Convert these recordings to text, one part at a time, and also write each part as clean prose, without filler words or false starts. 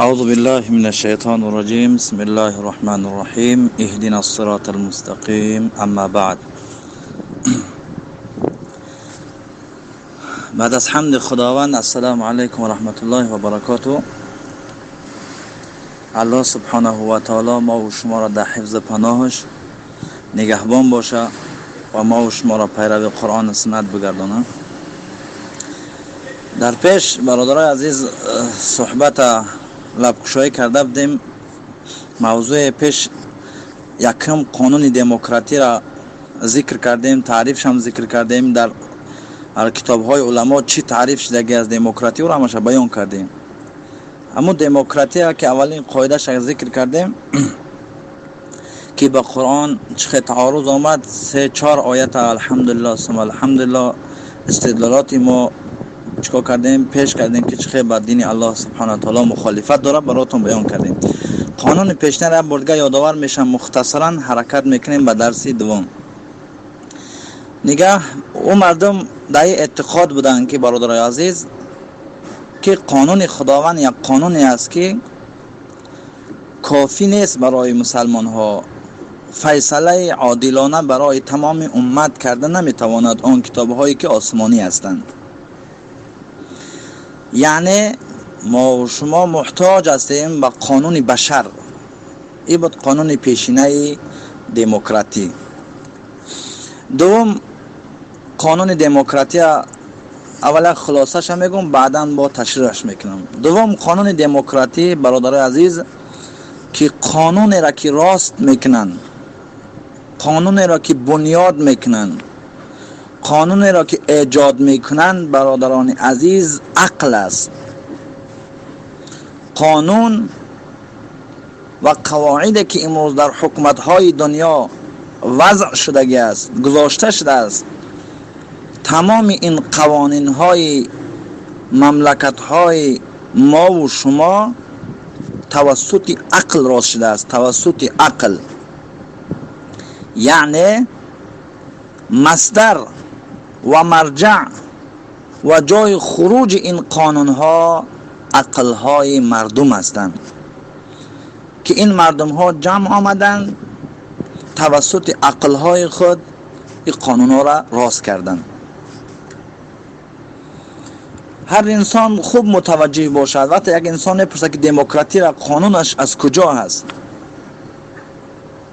أعوذ بالله من الشيطان الرجيم. بسم الله الرحمن الرحيم. اهدنا الصراط المستقيم. اما بعد، بعد از حمد خداوند، السلام علیکم و رحمت الله و برکاته. الله سبحانه و تعالی ما و شما را در حفظ پناهش نگهبان باشه و ما و شما را پیرو قرآن و سنت بگردانه. در پیش برادرای عزیز صحبت لبکشایی کرده بودیم. موضوع پیش یکم قانون دموکراتی را ذکر کردیم، تعریفش هم ذکر کردیم، در کتاب های علما چی تعریف شده از دموکراتی را همش بیان کردیم. اما دموکراتی که اولین قاعده‌اش ذکر کردیم که با قرآن چه تعارض آمد، 3-4 آیت الحمدلله ثم الحمدلله استدلالات ما چیکار کردیم، پیش کردیم که چه با دین الله سبحانه و تعالی مخالفت داره، براتون بیان کردیم. قانون پیشتر را بردگاه یادآور میشم، مختصرا حرکت میکنیم به درس دوم. نگاه او مردم در اعتقاد بودن که برادرای عزیز که قانون خداوند یک قانونی است که کافی نیست برای مسلمان ها، فیصله عادلانه برای تمام امت کرده نمیتواند آن کتاب هایی که آسمانی هستند. یعنی ما و شما محتاج هستیم به قانون بشر. این بود قانون پیشینه دموکراتی. دوم قانون دموکراتی اولا خلاصش هم میگم، بعدا با تشریحش میکنم. دوم قانون دموکراتی برادرای عزیز که قانون را که راست میکنن، قانون را که بنیاد میکنن، قانون را که ایجاد میکنن برادران عزیز عقل است. قانون و قواعد که امروز در حکومت های دنیا وضع شده است، گذاشته شده است، تمام این قوانین های مملکت های ما و شما توسط عقل راست شده است، توسط عقل. یعنی مصدر و مرجع و جای خروج این قانون ها عقل های مردم هستند که این مردم ها جمع آمدند توسط عقل های خود این قانون ها را راست کردند. هر انسان خوب متوجه باشد. وقتی یک انسان میپرسه که دموکراتی را قانونش از کجا هست،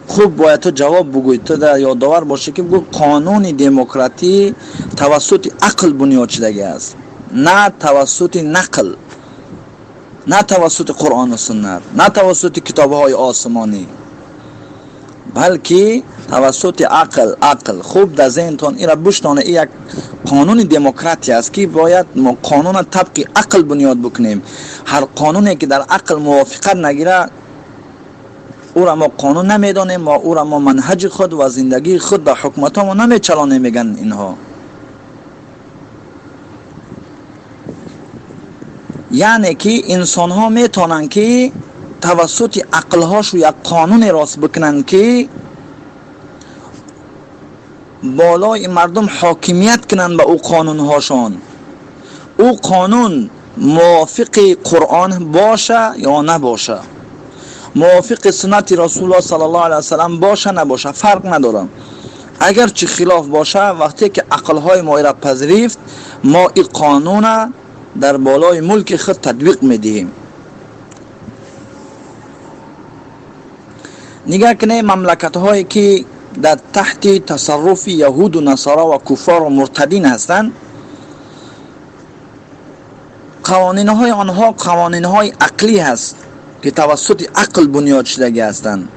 خوب باید تو جواب بگویی، تو در یادآور باشی که بگو قانون دموکراتی توسط عقل بنیاد شده است، نه توسط نقل، نه توسط قرآن و سنت، نه توسط کتاب های آسمانی، بلکه توسط عقل. عقل خوب در ذهنتان این را بشنانه، این یک قانون دموکراتی است که باید ما قانون طبق عقل بنیاد بکنیم. هر قانونی که در عقل موافقت نگیره او را ما قانون نمیدانیم، ما او را ما منهج خود و زندگی خود در حکومت ها ما نمیچلانیم، میگن اینها. یعنی که انسان ها میتونن که توسط عقل هاشو یک قانون راست بکنن که بالای مردم حاکمیت کنن به او قانون هاشان. او قانون موافق قرآن باشه یا نباشه، موافق سنت رسول الله صلی الله علیه و سلم باشه نباشه، فرق نداره. اگر چه خلاف باشه، وقتی که عقل های ما را پذیرفت، ما این قانون در بالای ملک خود تطبیق میدهیم. نگاه کنه مملکت هایی که در تحت تصرف یهود و نصارا و کفار و مرتدین هستند، قوانین های آنها قوانین های عقلی هست که توسط عقل بنیاد شده هستند.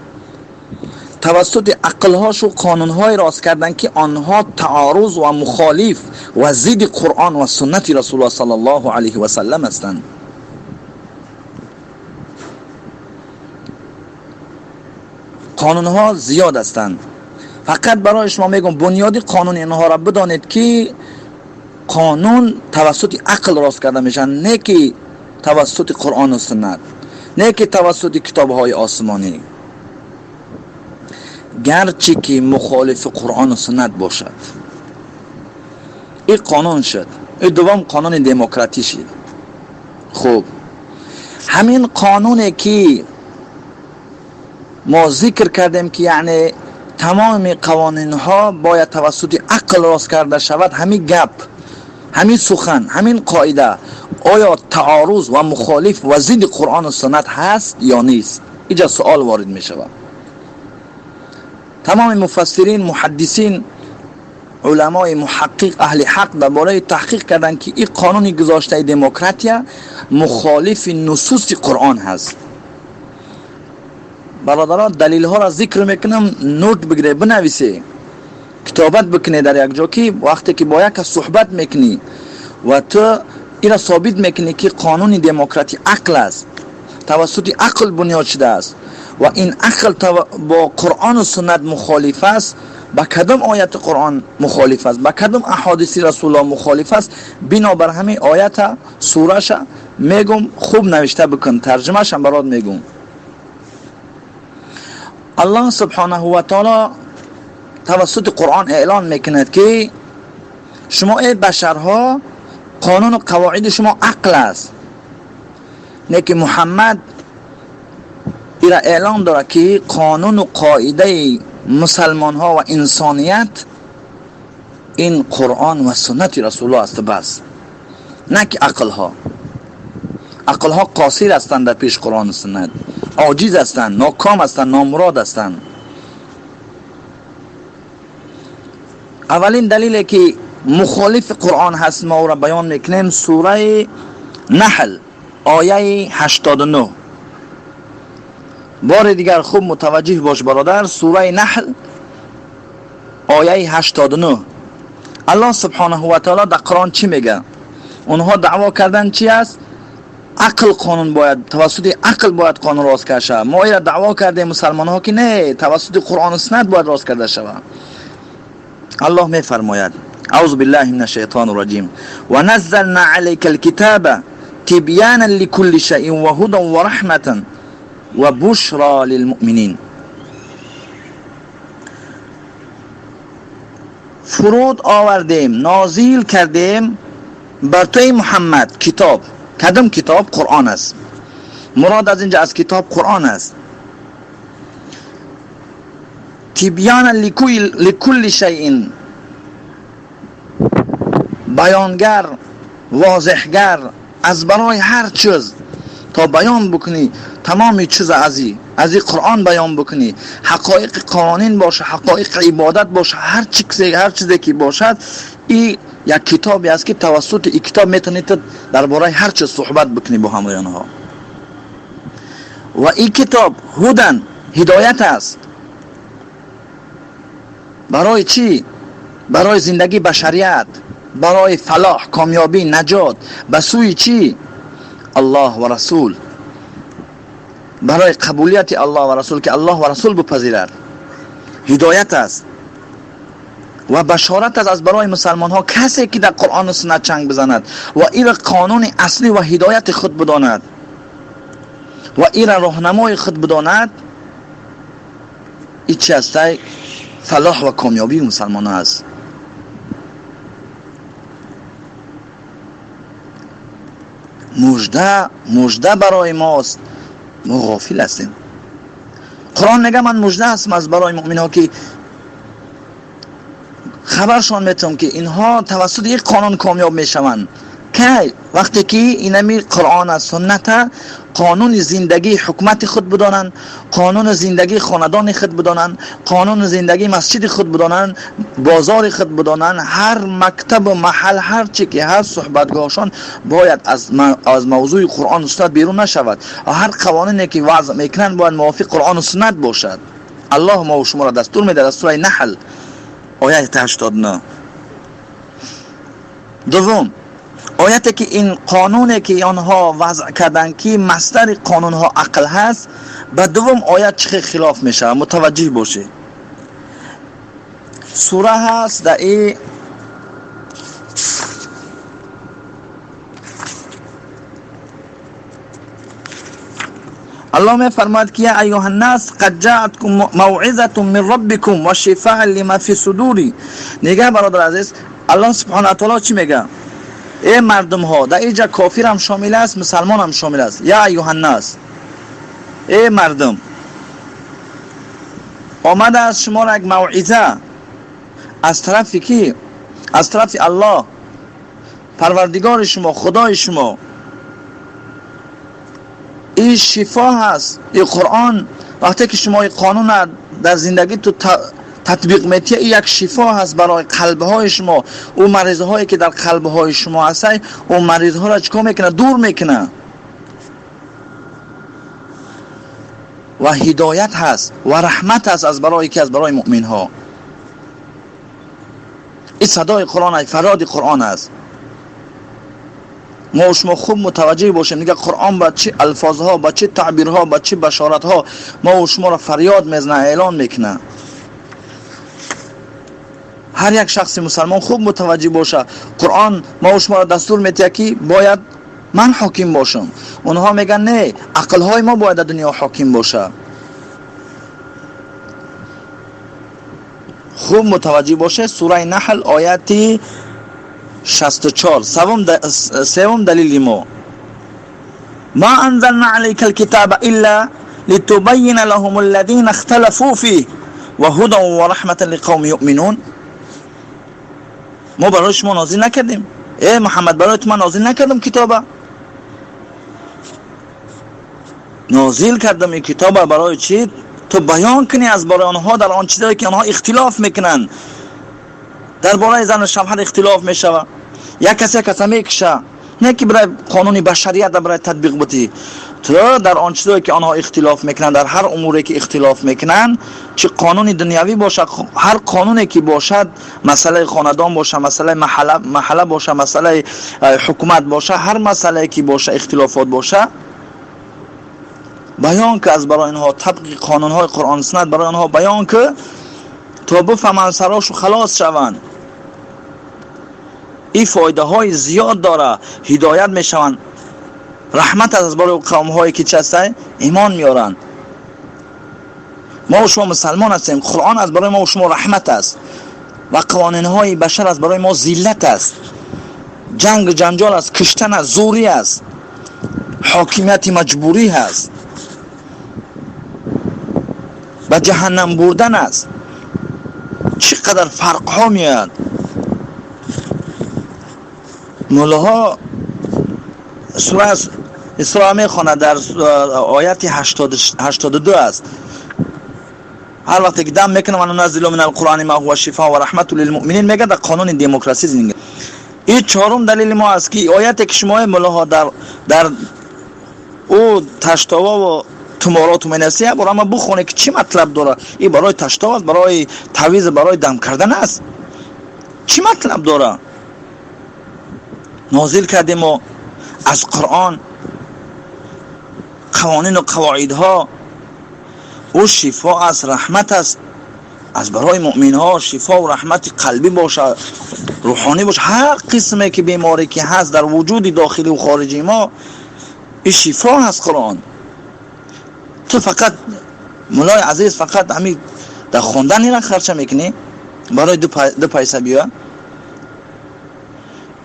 توسط عقل هاشو قانون های راست کردن که آنها تعارض و مخالف و ضد قرآن و سنت رسول الله صلی الله علیه و سلم هستند. قانون ها زیاد هستند. فقط برای شما میگم بنیادی قانون اینها را بدانید که قانون توسط عقل راست کرده میشن، نه که توسط قرآن و سنت، نه که توسط کتاب های آسمانی، گرچه که مخالف قرآن و سنت باشد. این قانون شد. این دوم قانون دموکراتی شد. خوب Ҳамин қонуне ки мо зикр кардем, ки яъне тамоми қавонинҳо бояд тавассути ақл рост карда шавад, ҳамин гап, ҳамин сухан, ҳамин қоида оё таоруз ва мухолиф ва зидди Қуръону суннат ҳаст ё нест? Инҷа суол ворид мешавад. Тамоми муфассирин, муҳаддисин, уламои муҳаққиқ, аҳли ҳақ дар бораи таҳқиқ карданд, ки ин қонуни гузоштаи демократия мухолифи нусуси Қуръон ҳаст. Бародарон, далилҳоро зикр мекунам, нот бигире, бинависе, китобат бикунед дар як ҷо, ки вақте ки бо як кас суҳбат мекунӣ ва ту инро собит мекунӣ, ки қонуни демократия ақл аст, тавассути ақл бунёд шудааст ва ин ақл бо Қуръону суннат мухолиф аст, ба кадом ояти Қуръон мухолиф аст, ба кадом аҳодиси Расулуллоҳ мухолиф аст, бинобар ҳамин оята, сураша мегум, хуб навишта бикун, тарҷумаашам барот мегум. Аллоҳ субҳонаҳу ва таоло тавассути Қуръон эълон мекунад, ки шумо эй башарҳо, қонуну қавоиди шумо ақл аст, не ки Муҳаммад ира эълон дорад, ки қонуну қоидаи мусалмонҳо ва инсоният ин Қуръон ва суннати Расулуллоҳ аст, бас, на ки ақлҳо. Ақлҳо қосир ҳастанд дар пеш Қуръону суннат, оҷиз ҳастанд, ноком ҳастанд, номурод ҳастанд. Аввалин далиле ки мухолифи Қуръон ҳаст, мо ӯро баён мекунем, сураи Наҳл, ояи 89. Бори дигар хуб мутаваҷҷиҳ бош, бародар, сураи Наҳл, ояи 89. Аллоҳ субҳонаҳу ва таоло дар Қуръон чӣ мегӯяд? Онҳо даъво кардан чи аст? Ақл қонун бояд, тавассути ақл бояд қонун рост карда шавад. Мо ира даъво кардем, мусалмонҳо, ки не, тавассути Қуръону суннат бояд рост карда шавад. Аллоҳ мефармояд: аузу биллаҳи мин ашшайтони раҷим, ва наззална алайка алкитаба тибьянан ликулли шайин ва ҳудан ва раҳматан ва бушро лилмуъминин. Фуруд овардем, нозил кардем бар туи Муҳаммад китоб. Кадом китоб? Қуръон аст. Мурод аз инҷа аз китоб Қуръон аст. Тибьянан ликулли шайин, баёнгар, возеҳгар аз барои ҳар чиз, то баён бикунӣ тамоми чиз, аз и Қуръон баён бикунӣ, ҳақоиқи қонун боша, ҳақоиқи ибодат боша, ҳар чизе, ҳар чизе ки бошад, и як китобе аст, ки тавассути и китоб метавонӣ ту дар бораи ҳар чиз суҳбат бикунӣ бо ҳамроёнҳо. Ва ин китоб ҳудан, ҳидоят аст. Барои чӣ? Барои зиндагии башарият, барои фалоҳ, комёбӣ, наҷот. Ба сӯи чӣ? Аллоҳ ва Расул, барои қабулияти Аллоҳ ва Расул, ки Аллоҳ ва Расул бипазирад. Ҳидоят аст ва башорат аст аз барои мусалмонҳо. Касе ки дар Қуръону суннат чанг бизанад ва ира қонуни аслӣ ва ҳидояти худ бидонад ва ира роҳнамои худ бидонад, и чи ҳастай? Фалоҳ ва комёбии мусалмонҳо аст. Мужда, мужда барои мост, мо ғофил ҳастем. Қуръон мега: ман мужда ҳастам аз барои муъминҳо, ки хабаршон метавам, ки инҳо тавассути ин қонун комёб мешаванд. Кай? Вақте ки инами Қуръон аст, сунната қонуни зиндагии ҳукумати худ бидонанд, қонуни зиндагии хонадони худ бидонанд, қонуни зиндагии масҷиди худ бидонанд, бозори худ бидонанд, ҳар мактабу маҳал, ҳар чи ки ҳар суҳбатгоҳшон бояд аз мавзӯи Қуръону суннат берун нашавад. Ҳар қавонине ки ваъз мекунанд, бояд мувофиқ Қуръону суннат бошад. Аллоҳ мо шуморо дастур медиҳад аз сураи Наҳл, ояти 89. Дуввум ояте ки ин қонуне ки онҳо вазъ карданд, ки масдари қонунҳо ақл ҳаст, ба дуввум оят чӣ хел хилоф мешавад? Мутаваҷҷиҳ бошед. Сура ҳаст дар и Аллоҳ мефармояд, ки я айюҳа ннас қад ҷааткум мавъизатун мин роббикум ва шифаан лима фи судури. Нигаҳ, бародар азиз, Аллоҳ субҳонаҳу ва таоло чӣ мегӯяд? Эй мардумҳо, дар инҷа кофир ҳам шомил аст, мусалмон ҳам шомил аст. Я айюҳаннас, эй мардум, омада аст шуморо як мавъиза аз тарафи ки? Аз тарафи Аллоҳ, Парвардигори шумо, Худои шумо. Ин шифо ҳаст, ин Қуръон. Вақте ки шумо ин қонун дар зиндагӣ ту татбиқ метиҳед, ин як шифо ҳаст барои қалбҳои шумо. Ӯ маризҳое ки дар қалбҳои шумо ҳастанд, ӯ маризҳоро чикор мекунад? Дур мекунад. Ва ҳидоят ҳаст ва раҳмат ҳаст аз барои ки? Аз барои муъминҳо. Ин садои Қуръон аст, фарёди Қуръон аст. Мо шумо хуб мутаваҷҷеҳ бошем, дига Қуръон ба чӣ алфозҳо, ба чӣ таъбирҳо, ба чӣ башоратҳо мо шуморо фарёд мезанад, эълон мекунад. Ҳар як шахси мусалмон хуб мутаваҷҷеҳ бошад. Қуръон мо шуморо дастур метиҳад, ки бояд ман ҳоким бошам. Онҳо мегӯянд, не, ақлҳои мо бояд дар дунё ҳоким бошад. Хуб мутаваҷҷеҳ бошед, сураи Наҳл, ояти 64. Севум далили мо: ма анзална алайка алкитаба илла литубайина лахум аллазина ихталафу фих ва ҳудан ва раҳматан лиқавми юъминун. Мо барои шумо нозил накардем, э Муҳаммад, барои ту ман нозил накардам китоба. Нозил кардам ин китоба барои чӣ? Ту баён кунӣ аз барои онҳо дар он чизое ки онҳо ихтилоф мекунанд. Дар бораи зану шавҳар ихтилоф мешавад, як касе каса мекуша, не ки барои қонуни башарият барои татбиқ бутӣ. Ту дар он чизое ки онҳо ихтилоф мекунанд, дар ҳар умуре ки ихтилоф мекунанд, чӣ қонуни дунявӣ бошад, ҳар қонуне ки бошад, масъалаи хонадон бошад, масъалаи маҳалла бошад, масъалаи ҳукумат бошад, ҳар масъалае ки бошад, ихтилофот бошад, баён ки аз барои онҳо табқи қонунҳои Қуръон суннат барои онҳо баён ки, то бифаҳманд, сарошу халос шаванд. Ин фоидаҳои зиёд дора, ҳидоят мешаванд, раҳмат аст аз барои қавмҳое ки чӣ ҳастанд? Имон меоранд. Мо шумо мусалмон ҳастем, Қуръон аз барои мо шумо раҳмат аст ва қавонинҳои башар аз барои мо зиллат аст, ҷанг ҷанҷол аст, киштан аст, зӯрӣ аст, ҳокимияти маҷбурӣ ҳаст, ба ҷаҳаннам бурдан аст. Чӣ қадар фарқҳо меояд. Муллоҳо сура Исроа мехонад, дар ояти 82 аст. Ҳар вақте ки дам мекунам, ва нуназзилу мин алқуръани ма ҳува шифо ва раҳмату лилмуъминин мегӯяд, дар қонуни демократсӣ зиндагӣ. Ин чорум далели мо аст, ки ояте ки шумои муллоҳо дар ӯ таштоваву тумороту менависӣ, як бор ама бухоне, ки чӣ матлаб дорад. Ин барои таштов аст, барои тавиз, барои дам кардан аст. Чӣ матлаб дорад? Нозил кардем мо аз Қуръон қавонину қавоидҳо, ӯ шифо аст, раҳмат аст аз барои муъминҳо, шифову раҳмати қалбӣ бошад, рӯҳонӣ бошад, ҳар қисме ки беморӣ ки ҳаст дар вуҷуди дохиливу хориҷии мо, ин шифо ҳаст Қуръон. Ту фақат, муллои азиз, фақат ҳамин дар хондан ира харча мекунӣ барои ду пайса биё.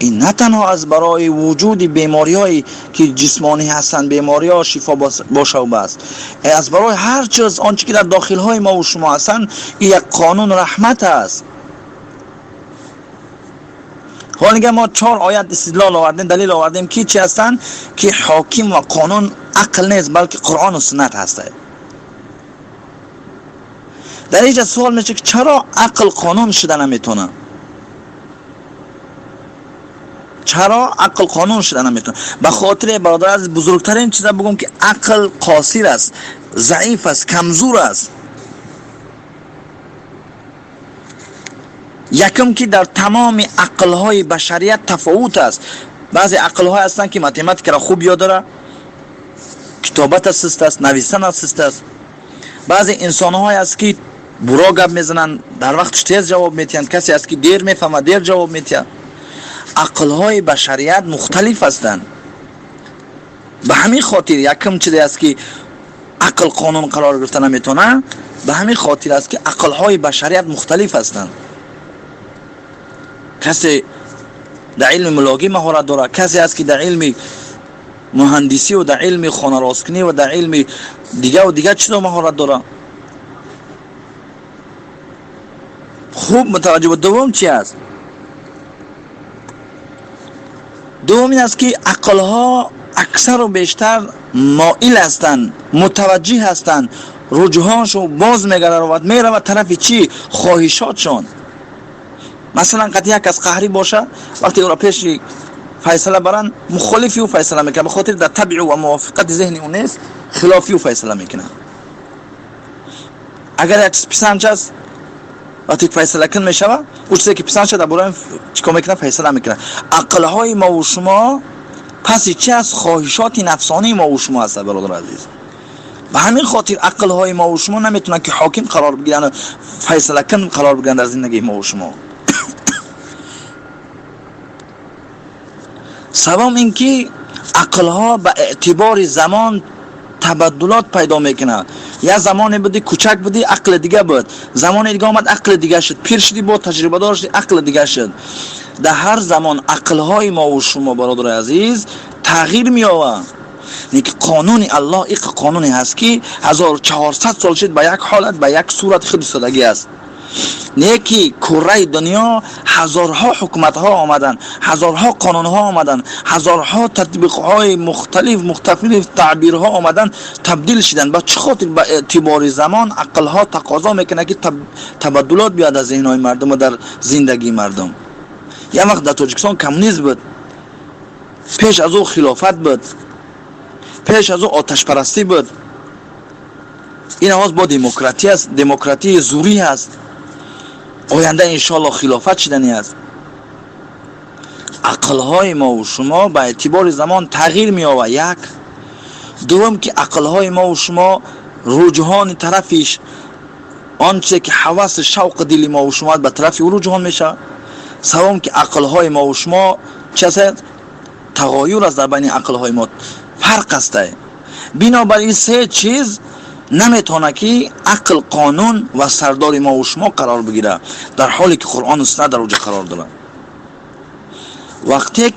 Ин на танҳо аз барои вуҷуди бемориҳое ки ҷисмонӣ ҳастанд, бемориҳо шифо бошаву бас, аз барои ҳар чиз, он чи ки дар дохилҳои мову шумо ҳастанд, ин як қонун раҳмат аст. Ҳол нига мо чор оят истидлол овардем, далел овардем, ки чӣ ҳастанд, ки ҳоким ва қонун ақл нест, балки Қуръону суннат ҳастанд. Дар инҷа суол мешавад, ки чаро ақл қонун шуда наметавонад? Чаро ақл қонун шуда наметавонад? Ба хотире, бародар, аз бузургтарин чиза бигӯм, ки ақл қосир аст, заиф аст, камзур аст. Якум, ки дар тамоми ақлҳои башарият тафовут аст. Баъзе ақлҳое ҳастанд, ки математикаро хуб ёд дорад, китобата сист аст, нависана сист аст. Баъзе инсонҳое аст, ки буро гап мезананд, дар вақташ тез ҷавоб метиҳанд. Касе аст, ки дер мефаҳмад, дер ҷавоб метиҳад. Ақлҳои башарият мухталиф ҳастанд. Ба ҳамин хотир якум чизе аст, ки ақл қонун қарор гирифта наметавонад, ба ҳамин хотир аст, ки ақлҳои башарият мухталиф ҳастанд. Касе Дар илми мулогӣ маҳорат дорад, касе ҳаст ки дар илми муҳандисӣ ва дар илми хонаросткунӣ ва дар илми дига ва дигар чизо маҳорат дорад. Хуб мутаваҷҷеҳ. Дуввум чи аст? Дуввум ин аст ки ақлҳо аксару бештар моил ҳастанд, мутаваҷҷиҳ ҳастанд, руҷҳоншон боз мегардад ва меравад тарафи чӣ? Хоҳишотшон. Масалан, қати як кас қаҳрӣ боша, вақте ӯро пеши файсала баранд, мухолифи ӯ файсала мекунад, ба хотири дар табъи ӯ ва мувофиқати зеҳни ӯ нест, хилофи ӯ файсала мекунад. Агар як чиз писанд аст, вақте файсалакун мешавад, ӯ чизе ки писанд шуд, дар бораи чӣ кор мекунад? Файсала мекунад. Ақлҳои мову шумо паси чи аст? Хоҳишоти нафсонии мову шумо аст, бародар азиз. Ба ҳамин хотир ақлҳои мову шумо наметавонанд ки ҳоким қарор бигиранд, файсалакун қарор бигиранд дар зиндагии мову шумо. Савом ин ки ақлҳо ба эътибори замон табаддулот пайдо мекунад. Як замоне буди, кӯчак будӣ, ақли дига буд, замоне дига омад, ақли дига шуд, пир шудӣ, бо таҷрибадор шудӣ, ақли дига шуд. Дар ҳар замон ақлҳои мову шумо, бародари азиз, тағйир меёбад. Лекин қонуни Аллоҳ иқ қонуне ҳаст ки 1400 сол шуд ба як ҳолат, ба як сурати худ истодагӣ аст. Не ки кураи дунё ҳазорҳо ҳукуматҳо омаданд, ҳазорҳо қонунҳо омаданд, ҳазорҳо татбиқҳои мухталиф мухталиф таъбирҳо омаданд, табдил шиданд. Ба чӣ хотир? Ба эътибори замон ақлҳо тақозо мекунад ки табаддулот биёяд дар зеҳнҳои мардум ва дар зиндагии мардум. Як вақт дар Тоҷикистон коммунизм буд, пеш аз ӯ хилофат буд, пеш аз ӯ оташпарастӣ буд. Ин авоз бо демократия аст, демократияи зурӣ ҳаст. Оянда иншоалло хилофат шидани аст. Ақлҳои мову шумо ба эътибори замон тағйир меёбад. Як. Дуввум ки ақлҳои мову шумо руҷҳони тарафиш он чизе ки ҳаваси шавқи дили мову шумо ба тарафи ӯ руҷҳон мешавад. Савом ки ақлҳои мову шумо чи аст? Тағоюр аст дар байни ақлҳои мо, фарқ астай. Бинобар ин се чиз наметавонад ки ақл қонун ва сардори мову шумо қарор бигирад, дар ҳоле ки Қуръону суннат дар оҷа қарор дорад. Вақте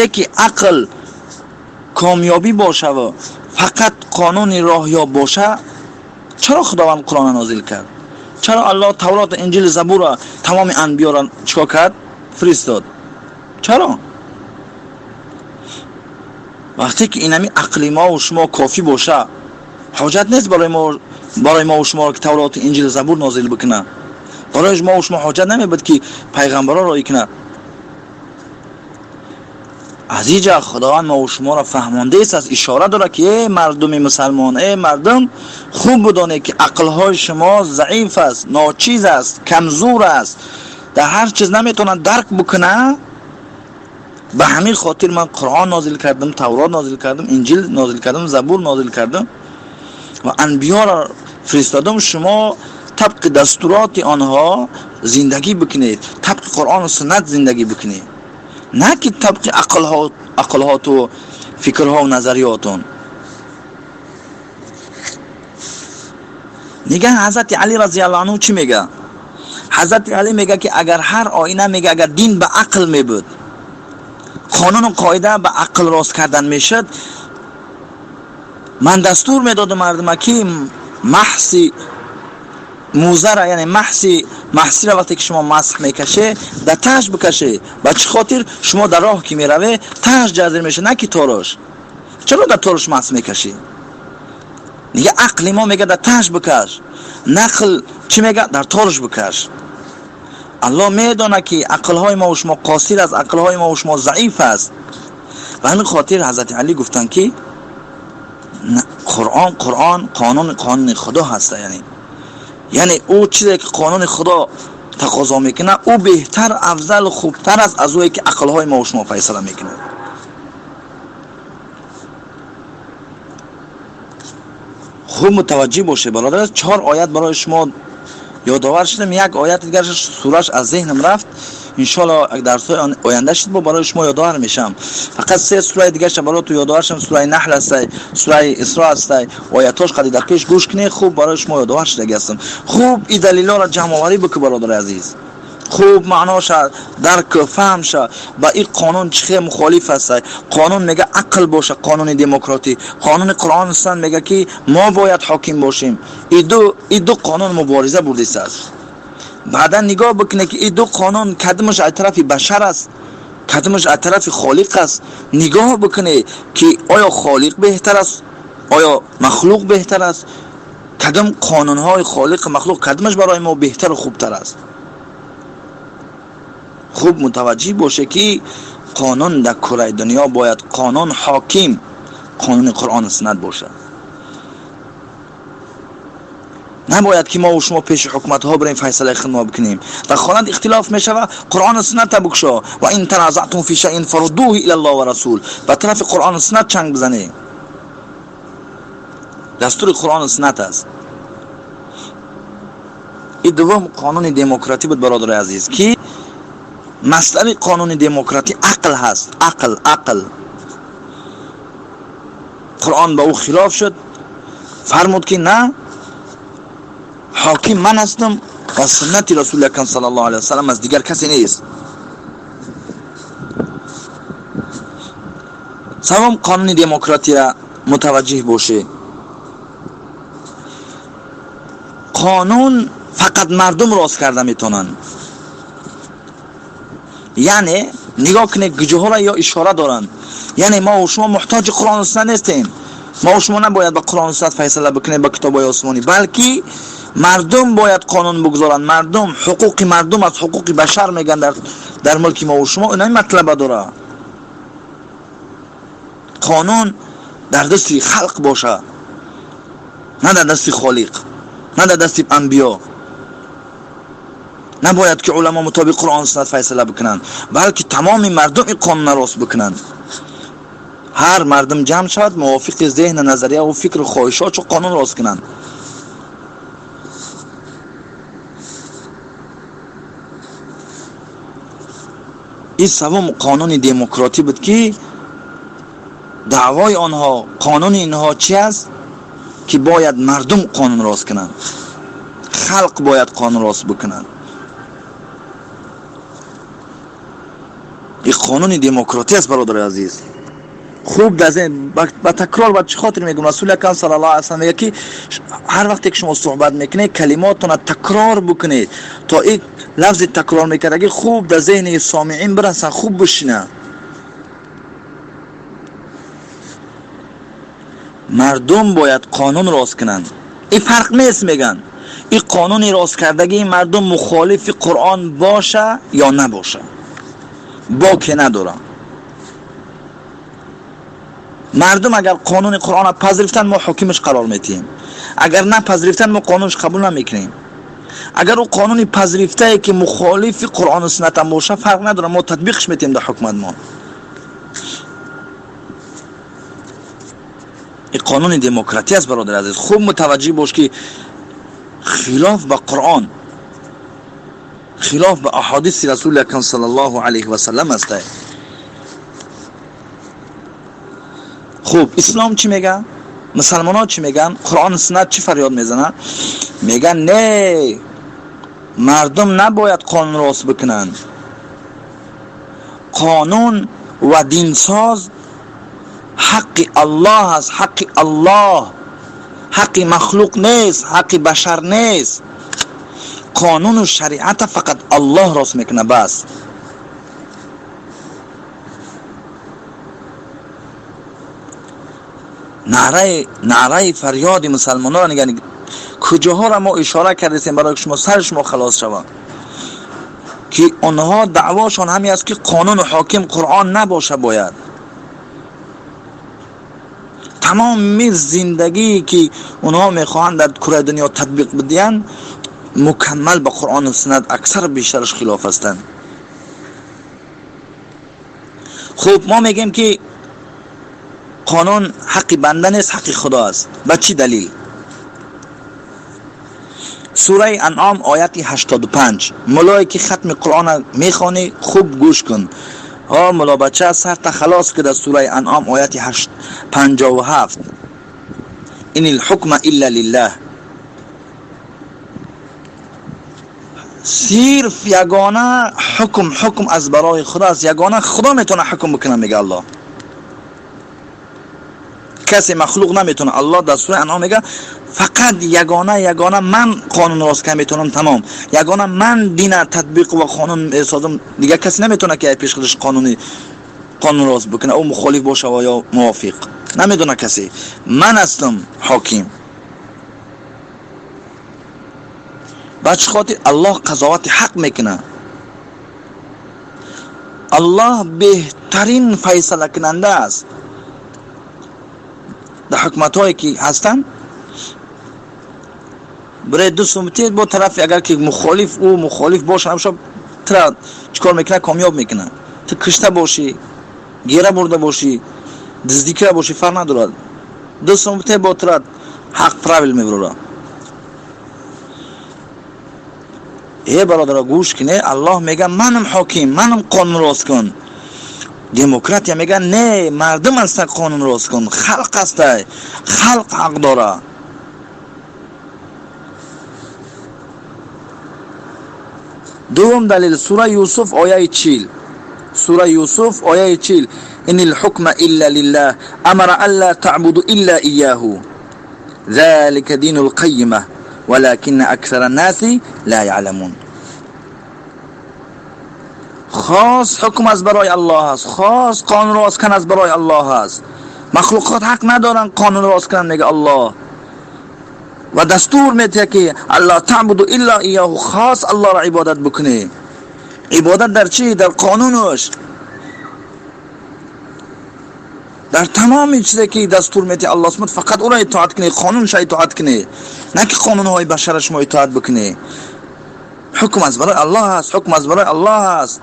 ки ақл комёбӣ бошаву фақат қонуни роҳёб боша, чаро Худованд Қуръона нозил кард? Чаро Аллоҳ Тавроту Инҷили Забура, тамоми анбиёро чикор кард, фиристод? Чаро? Вақте ки инами ақли мову шумо кофӣ боша, ҳоҷат нест барои мову шуморо ки Тавроту Инҷил Забур нозил бикунад. Барои мову шумо ҳоҷат намебуд ки пайғамбарро роӣ кунад. Аз иҷа Худованд мову шуморо фаҳмондааст аст, ишора дорад ки эй мардуми мусалмон, эй мардум, хуб бидонед ки ақлҳои шумо заиф аст, ночиз аст, камзур аст, дар ҳар чиз наметавонад дарк бикунад. Ба ҳамин хотир ман Қуръон нозил кардам, Таврот нозил кардам, Инҷил нозил кардам, Забур нозил кардам ва анбиёро фиристодам. Шумо табқи дастуроти онҳо зиндагӣ бикунед, табқи Қуръону суннат зиндагӣ бикунед, на ки табқи ақлҳоту фикрҳову назариётон. Нигаҳ, Ҳазрати Али разиаллоҳу анҳу чӣ мега? Ҳазрати Али мега ки агар ҳар оина, мега, агар дин ба ақл мебуд, қонуну қоида ба ақл рост кардан мешуд, ман дастур медодам мардума ки маҳси мӯзара, яъне маҳси маҳсира, вақте ки шумо масҳ мекаше, дар тааш бикаше. Ба чӣ хотир? Шумо дар роҳ ки мераве, тааш ҷазир меша, на ки торош. Чаро дар торош масҳ мекашӣ? Мега, ақли мо мега, дар тааш бикаш, нақл чӣ мега? Дар торош бикаш. Аллоҳ медонад ки ақлҳои мо шумо қосир аст, ақлҳои мо шумо заиф аст. Ба ҳамин хотир Ҳазрати Алӣ гуфтанд ки Қуръон, Қуръон қонун, қонуни Худо ҳаст, яъне ӯ чизе ки қонуни Худо тақозо мекунад, ӯ беҳтар, афзал, хубтар аст аз ӯе ки ақлҳои мо шумо файсала мекунад. Хуб мутаваҷҷеҳ бошед, бародар. Чор оят барои шумо ёдовар шудам, як ояти дигар сураш аз зеҳнам рафт. Иншоалло дарсҳои оянда шуд, бо барои шумо ёдовар мешавам. Фақат се сураи дигарша барои ту ёдовар шавам. Сураи Наҳл ҳастай, сураи Исро ҳастай, оятҳош қади дар пеш гӯш кунед, хуб барои шумо ёдовар шудаги ҳастам. Хуб, и далилҳоро ҷамъоварӣ бикун, бародари азиз. Хуб маъноша дарк фаҳм ша, ба ин қонун чӣ хел мухолиф аст. Қонун мега ақл боша, қонуни демократӣ. Қонуни Қуръон суннат мега ки мо бояд ҳоким бошем. Ин ду қонун мубориза бурдистааст. Баъдан нигоҳ бикунед ки ин ду қонун кадомаш аз тарафи башар аст, кадомаш аз тарафи холиқ аст. Нигоҳ бикунед ки оё холиқ беҳтар аст, оё махлуқ беҳтар аст. Кадом қонунҳои холиқ махлуқ кадомаш барои мо беҳтару хубтар аст. Хуб мутаваҷҷеҳ боше ки қонун дар кураи дунё бояд қонун ҳоким, қонуни Қуръону суннат бошад. Набояд ки мо ва шумо пеши ҳукуматҳо бирем файсалаи худ бикунем. Дар хонад ихтилоф мешава, Қуръону суннатро бикушо. Ва ин таназаътум фи шайъин фаруддуҳу илаллоҳ ва расул. Ба тарафи Қуръону суннат чанг бизанед. Дастури Қуръону суннат аст. Ин дуввум қонуни демократӣ буд, бародари азиз, ки масъалаи қонуни демократӣ ақл ҳаст. Ақл, ақл. Қуръон ба ӯ хилоф шуд, фармуд ки на, ҳоким ман ҳастам ва суннати расули акрам саллаллоҳу алайҳи васаллам аз дигар касе нест. Севум қонуни демократия мутаваҷҷеҳ бошед. Қонун фақат мардум рост карда метавонанд. Яъне нигоҳ кунед куҷоҳоро ё ишора доранд. Яъне мо ва шумо муҳтоҷи Қуръону суннат нестем. Мо ва шумо набояд ба Қуръону суннат файсала бикунем, ба китобҳои осмонӣ, балки мардум бояд қонун бигузоранд. Мардум, ҳуқуқи мардум аз ҳуқуқи башар мегӯянд дар мулки мо ва шумо. Ин матлаба дорад. Қонун дар дасти халқ боша, на дар дасти холиқ, на дар дасти анбиё. Набояд ки уламо мутобиқ Қуръон суннат файсала бикунанд, балки тамоми мардум ин қонунро рост бикунанд. Ҳар мардум ҷамъ шавад, мувофиқи зеҳну назария ва фикру хоҳишҳо чун қонун рост кунанд. Ин севум қонуни демократӣ буд ки даъвои онҳо, қонуни инҳо чи аст? Ки бояд мардум қонун рост кунанд, халқ бояд қонун рост бикунанд. Ин қонуни демократӣ аст, бародари азиз. Хуб ба такрор ба чӣ хотир мегӯм, расули акрам саллаллоҳу алайҳи васаллам мегӯяд ки ҳар вақте ки шумо суҳбат мекунед, калимотонро такрор бикунед, то ин лафзи такрор мекардагӣ хуб дар зеҳни сомиин бирасад, хуб бишинад. Мардум бояд қонун рост кунанд. Ин фарқ нест, мегӯянд. Ин қонуни рост кардагии мардум мухолифи Қуръон боша ё набоша, боке надорад. Мардум агар қонуни Қуръонро пазирифтанд, мо ҳокимаш қарор метиҳем. Агар напазирифтанд, мо қонунаш қабул намекунем. Агар ӯ қонуни пазирифтае ки мухолифи Қуръону суннатам боша, фарқ надорад, мо татбиқш метиҳем дар ҳукуматмон. Ин қонуни демократия аст, бародари азиз. Хуб мутаваҷҷеҳ бош ки хилоф ба Қуръон, хилоф ба аҳодиси расули акрам саллаллоҳу алайҳи васаллам аст. Хуб, ислом чӣ мегӯяд? Мусалмонҳо чӣ мегӯянд? Қуръону суннат чӣ фарёд мезананд? Мегӯянд не, мардум набояд қонун рост бикунанд. Қонун ва динсоз ҳаққи Аллоҳ аст, ҳаққи Аллоҳ, ҳаққи махлуқ нест, ҳаққи башар нест. Қонуну шариата фақат Аллоҳ рост мекунад, бас. Наъраи фарёди мусалмонҳоро нигоҳ, куҷоҳоро мо ишора кардастем барои шумо сари шумо халос шавад, ки онҳо даъвошон ҳамин аст ки қонуну ҳоким Қуръон набоша. Бояд тамоми зиндагие ки онҳо мехоҳанд дар кураи дунё татбиқ бидиҳанд, мукаммал ба Қуръону суннат аксар бештараш хилоф ҳастанд. Хуб, мо мегӯем ки қонун ҳаққи банда нест, ҳаққи худо аст. Ба чӣ далил? Сураи Анъом ояти 85. Мулое ки хатми Қуръона мехонӣ, хуб гӯш кун. Ҳо мулобача, сарта халос ки дар сураи Анъом ояти 57: ин лҳукма илла лиллаҳ. Сирф ягона ҳукм, ҳукм аз барои Худо аст. Ягона Худо метавонад ҳукм бикунад, мега Аллоҳ. Касе махлуқ наметавонад. Аллоҳ дар сураи Анъом мега фақат ягона ягона ман қонун рост карда метавонам, тамом. Ягона ман дина татбиқ ва қонун месозам, дигар касе наметавонад ки пеш худаш қонун рост бикунад, ӯ мухолиф боша ва ё мувофиқ. Намедонад касе. Ман ҳастам ҳоким. Ба чӣ хотир Аллоҳ қазовати ҳақ мекунад? Аллоҳ беҳтарин файсалакунанда аст. Дар ҳукматҳое ки ҳастанд, барои ду сумти бо тарафи агар ки мухолиф, ӯ мухолиф боша, ҳамша тра чикор мекунад? Комёб мекунад. Ту кишта бошӣ, гера бурда бошӣ, дуздӣ карда бошӣ, фарқ надорад. Ду сумте бо тра ҳақ правил мебарорад. Э бародаро, гӯш кине, Аллоҳ мега манам ҳоким, манам қонун рост кун. Демократия мега не, мардум аста қонун рост кун, халқ аста, халқ ҳақ дора. Дуввум далил, сура Юсуф ояи 40. Сура Юсуф ояи 40. Инил ҳукма илла лиллаҳ амара алла таъбуду илла ияҳу залика динул қайима валакинна аксара наси ла яъламун. Хос ҳукм аз барои Аллоҳ аст, хос қонун рост кан аз барои Аллоҳ аст. Махлуқот ҳақ надоранд қонун рост кунанд, мега Аллоҳ. Ва дастур медиҳад ки алла таъбуду илла ияҳу, хос Аллоҳро ибодат бикунӣ. Ибодат дар чӣ? Дар қонунаш, дар тамоми чизе ки дастур медиҳад Аллоҳ субҳонаҳу, фақат ӯро итоат кунӣ, қонунша итоат кунӣ, на ки қонунҳои башара шумо итоат бикунӣ. Ҳукм аз барои Аллоҳ аст, ҳукм аз барои Аллоҳ аст.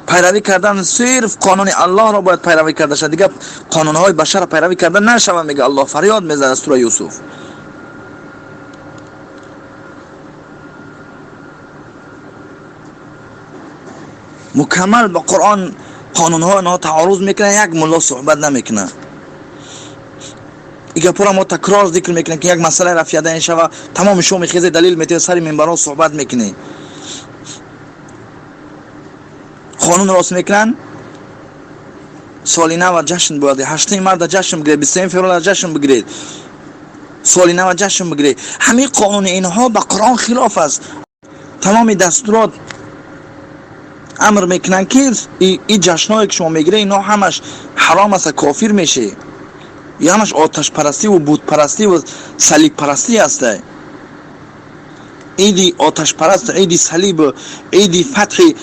Пайравӣ кардан сирф қонуни Аллоҳро бояд пайравӣ карда шавад, дигар қонунҳои башара пайравӣ карда нашавад, мега Аллоҳ, фарёд мезанад аз сураи Юсуф. Мукаммал ба Қуръон қонунҳо онҳо таоруз мекунанд, як мулло суҳбат намекунад. Ин гапҳоро мо такрор зикр мекунем, ки як масъала рафъ шава, тамоми шумо мехезед, далил метиҳед, сари минбарҳо суҳбат мекунед. Қонун рост мекунанд, соли нава ҷашн бояд, 8 марта ҷашн бигиред, 23 феврал ҷашн бигиред, соли нава ҷашн бигиред. Ҳамин қонуни инҳо ба Қуръон хилоф аст. Тамоми дастурот амр мекунанд ки ин ҷашнҳое ки шумо мегиред, инҳо ҳамаш ҳаром аст, кофир мешед. Ин ҳамаш оташпарастӣ ва бутпарастӣ ва салибпарастӣ аст. Иди оташпараст, иди салиб, иди фатҳи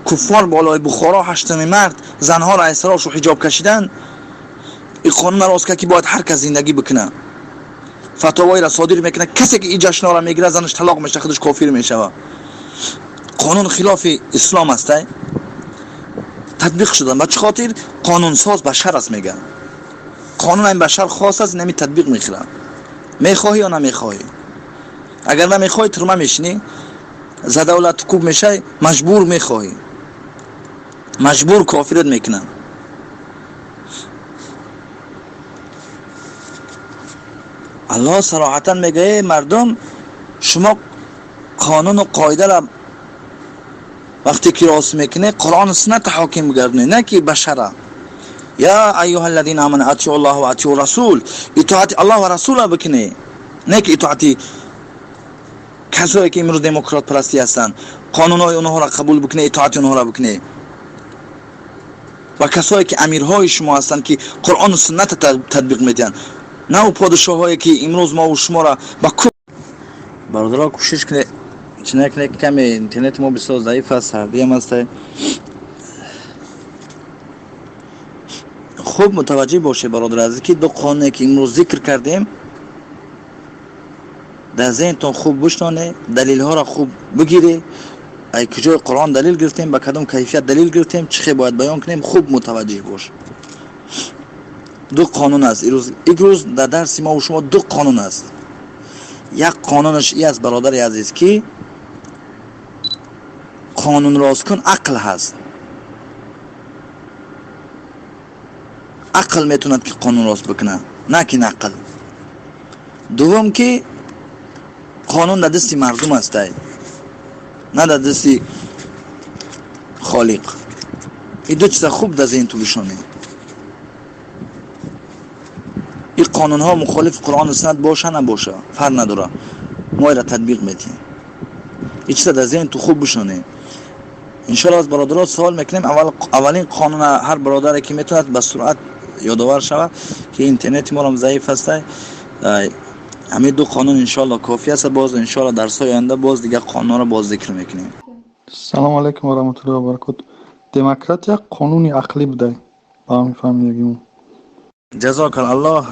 куффор болои Бухоро 8 март, занҳоро аз сарошу ҳиҷоб кашидан, ин қонунро рост кард ки бояд ҳар кас зиндагӣ бикунад. Фатовоеро содир мекунад, касе ки ин ҷашнҳоро мегирад, занаш талоқ мешавад, худаш кофир мешавад. Қонун хилофи ислом аст, татбиқ шудан. Ба чӣ хотир? Қонунсоз башар аст, мега. Қонун ин башар хос аст, инами татбиқ мехӯрад. Мехоҳӣ ё намехоҳӣ? Агар намехоҳӣ, турма мешинӣ, задавлат куб мешай, маҷбур мехоҳӣ, маҷбур кофират мекунанд. Аллоҳ сароҳатан мега: эй мардум, шумо қонуну қоидаро вақте ки рост мекунед, Қуръону сунната ҳоким бигардонед, на ки башара. Я айюҳа аллазина аману атиу Аллоҳ ва атиу расул, итоати Аллоҳ ва расулро бикунед, не ки итоати касое ки имрӯз демократпарастӣ ҳастанд, қонунҳои онҳоро қабул бикунед, итоати онҳоро бикунед. Ва касое ки амирҳои шумо ҳастанд, ки Қуръону сунната татбиқ медиҳанд, на ӯ подшоҳое ки имрӯз мо шуморо ба бародаро кӯшиш кунед, чӣ накунед, ки каме интернети мо бисёр заиф аст, сардиам аст. Хуб мутаваҷҷеҳ бошед, бародар азиз, ки ду қонуне ки имрӯз зикр кардем, дар зеҳнтон хуб бишнонед, далилҳоро хуб бигиред. Ай куҷои Қуръон далил гирифтем, ба кадом кайфият далил гирифтем, чӣ хел бояд баён кунем, хуб мутаваҷҷеҳ бош. Ду қонун аст имрӯз дар дарси мо шумо, ду қонун аст. Як қонунаш и аст, бародари азиз, ки қонун росткун ақл ҳаст. Ақл метавонад ки қонун рост бикунад, на ки нақл. Дуввум, ки қонун дар дасти мардум аст. На дар дасти Холиқ. Ин ду чиза хуб дар зеҳни ту бишонӣ. Ин қонунҳо мухолифи Қуръону суннат боша, набоша, фарқ надора, мо иро татбиқ метиҳем. Ин чиза дар зеҳни ту хуб бишонӣ. Иншоалло, аз бародаро суол мекунем. Аввалин қонуна ҳар бародаре ки метавонад, ба суръат ёдовар шавад, ки интернети морам заиф аста. Ҳамин ду қонун, иншоалло, кофӣ аст. Боз, иншоалло, дарсҳои оянда боз дигар қонунҳоро боз зикр мекунем. Салому алайкум ва раҳматуллоҳи ва баракоту. Демократия қонуни ақлӣ будай, ба ҳамин фаҳмидагимон. Ҷазокал Аллоҳ,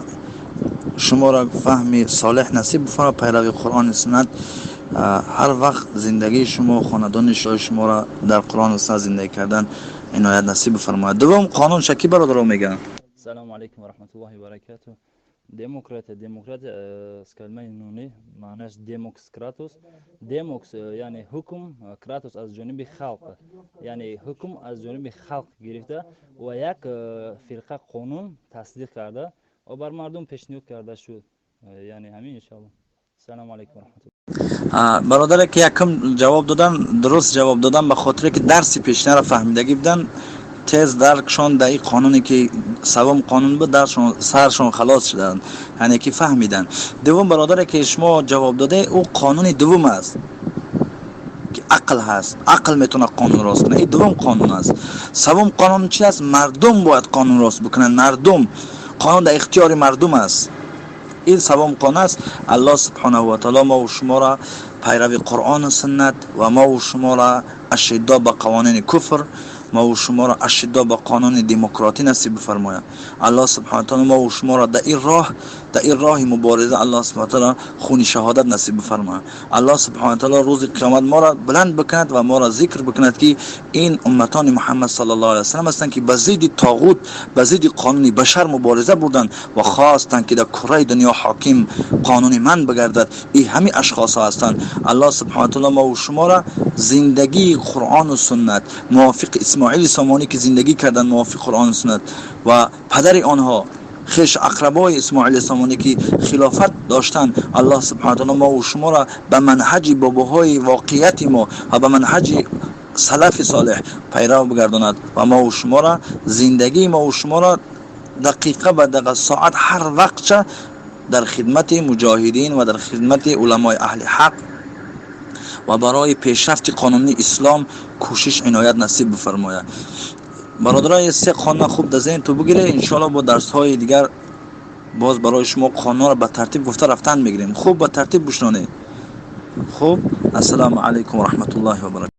шуморо фаҳми солеҳ насиб бифармояд, пайрави Қуръони суннат. Ҳар вақт зиндагии шумо, хонадони шуморо дар Қуръону суннат зиндагӣ кардан иноят насиб бифармояд. Дуввум қонун ша ки бародаро мегӯянд? Салому алайкум ва раҳматуллоҳи ва баракату. Демократия, демократия аз калимаи юнонӣ, маънаш демокс, кратос. Демокс яъне ҳукм, кратос аз ҷониби халқ, яъне ҳукм аз ҷониби халқ гирифта ва як фирқа қонун тасдиқ карда ва бар мардум пешниҳод карда шуд. Яъне ҳамин, иншоалло. Салому алайкум ва раҳматуллоҳ. Бародаре ки якум ҷавоб додан, дуруст ҷавоб додан, ба хотире ки дарси пешинаро фаҳмидагӣ буданд, тез даркшон дар ин қонуне ки савум қонун буд, даршон саршон халос шуданд, яъне ки фаҳмиданд. Дуввум бародаре ки шумо ҷавоб доде, ӯ қонуни дуввум аст, ки ақл ҳаст, ақл метавонад қонун рост кунад. Ин дуввум қонун аст. Савум қонун чи аст? Мардум бояд қонун рост бикунанд. Мардум, қонун дар ихтиёри мардум аст. Ин савум қонун аст. Аллоҳ субҳонаҳу ва таоло мову шуморо пайрави Қуръону суннат ва мову шуморо ашиддо ба қавонини куфр, мову шуморо ашиддо ба қонуни демократӣ насиб бифармояд. Аллоҳ субҳона таоло мову шуморо дар ин роҳ, дар ин роҳи мубориза, Аллоҳ субҳона таоло хуни шаҳодат насиб бифармояд. Аллоҳ субҳона таоло рӯзи қиёмат моро баланд бикунад ва моро зикр бикунад, ки ин умматони Муҳаммад саллаллоҳу алайҳи васаллам ҳастанд, ки ба зидди тоғут, ба зидди қонуни башар мубориза бурданд ва хостанд, ки дар кураи дунё ҳоким қонуни ман бигардад. Ин ҳамин ашхосҳо ҳастанд. Аллоҳ субҳона таоло мову шуморо зиндагии Қуръону суннат мувофиқи Исмоили Сомонӣ, ки зиндагӣ карданд мувофиқи Қуръону суннат, ва падари онҳо, хеш ақрабои Исмоили Сомонӣ, ки хилофат доштанд, Аллоҳ субҳона таоло мову шуморо ба манҳаҷи бобоҳои воқеияти мо ва ба манҳаҷи салафи солеҳ пайрав бигардонад ва мову шуморо, зиндагии мову шуморо дақиқа ба дақиқа, соат, ҳар вақтча дар хидмати муҷоҳидин ва дар хидмати уламои аҳли ҳақ ва барои пешрафти қонуни ислом кӯшиш иноят насиб бифармояд. Бародарои, се қонуна хуб дар зеҳни ту бигире. Иншоалло, бо дарсҳои дигар боз барои шумо қонунҳоро ба тартиб гуфта рафтан мегирем. Хуб, ба тартиб бишнонед. Хуб, ассалому алайкум ва раҳматуллоҳи ва баракату.